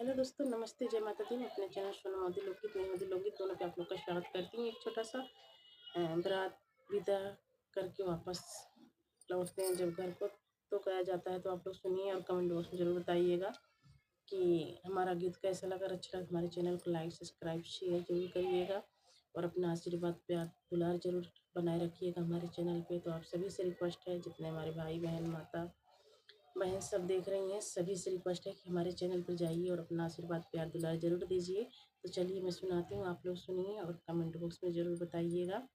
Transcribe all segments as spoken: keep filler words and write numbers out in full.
हेलो दोस्तों, नमस्ते, जय माता दी। मैं अपने चैनल सोनम मोदी लोकगीत, मैं मोदी लोकगीत दोनों पे आप लोग का स्वागत करती हूँ। एक छोटा सा, अ, बरात विदा करके वापस लौटते हैं जब घर को, तो गाया जाता है, तो आप लोग सुनिए और कमेंट बॉक्स में ज़रूर बताइएगा कि हमारा गीत कैसा लगा। अच्छा लगा, हमारे चैनल को लाइक, सब्सक्राइब, शेयर जरूर करिएगा और अपना आशीर्वाद, प्यार, दुलार जरूर बनाए रखिएगा हमारे चैनल पे। तो आप सभी से रिक्वेस्ट है, जितने हमारे भाई, बहन, माता, बहन सब देख रही हैं, सभी से रिक्वेस्ट है कि हमारे चैनल पर जाइए और अपना आशीर्वाद, प्यार, दुलार जरूर दीजिए। तो चलिए, मैं सुनाती हूँ, आप लोग सुनिए और कमेंट बॉक्स में जरूर बताइएगा।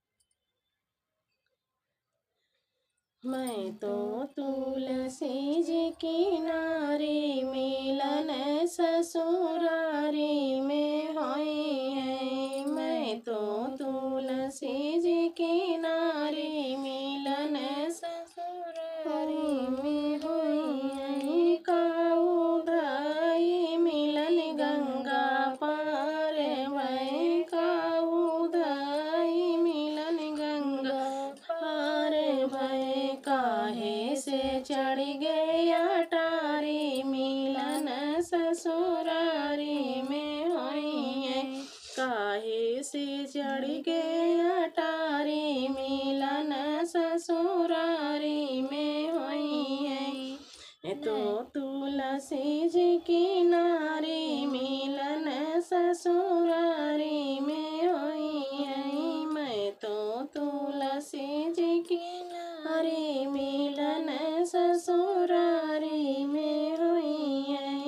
मैं तो तुलसी जी की नारी, मिलन ससुरारी में होई है। मैं तो तुलसी जी की नारी, मिलन ससुरारी में होई है। काऊ धाई मिलन गंगा पार भय, काऊ धाई मिलन गंगा पार भय। काहे से चढ़ गए अटारी, मिलन ससुरारी में होई है। काहे से चढ़ गए अटारी, मिलन ससुरारी में होई है। तो तुलसी जी की नारी, मिलन ससुरारी में होई है। मैं तो तुलसी जी की नारी, मिलन ससुरारी में होई है।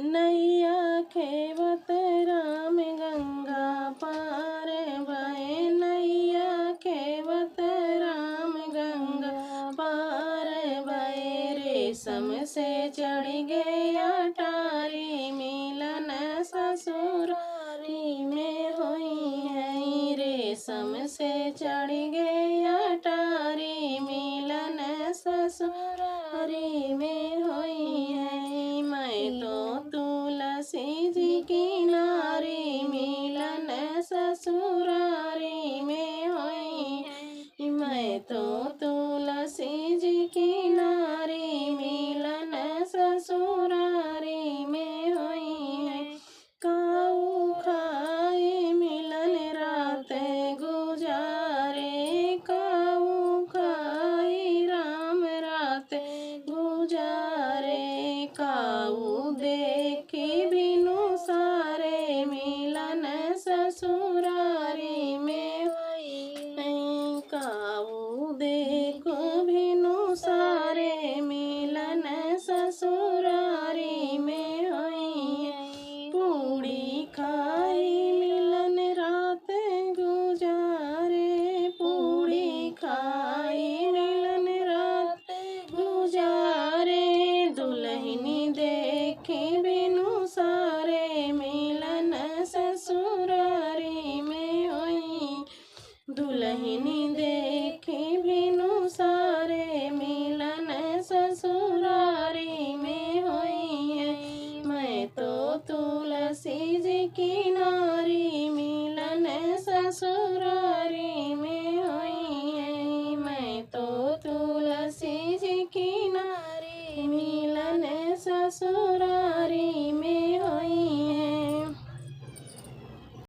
नैया खेवत राम गंगा पार भय, नैया खेवत राम गंगा पार भय। रेशम से चढ़ गए अटारी, मिलन ससुरारी में होई है। रेशम से चढ़ गए अटारी, मिलन ससुरारी में होई है। मैं तो तुलसी जी की नारी, मिलन ससुरारी में होई है। मैं तो तुलसी जी की नारी, मिलन ससुरारी में होई है। काऊ खाई मिलन रात गुजारे, काऊ खाई राम रात गुजारे। काऊ देखी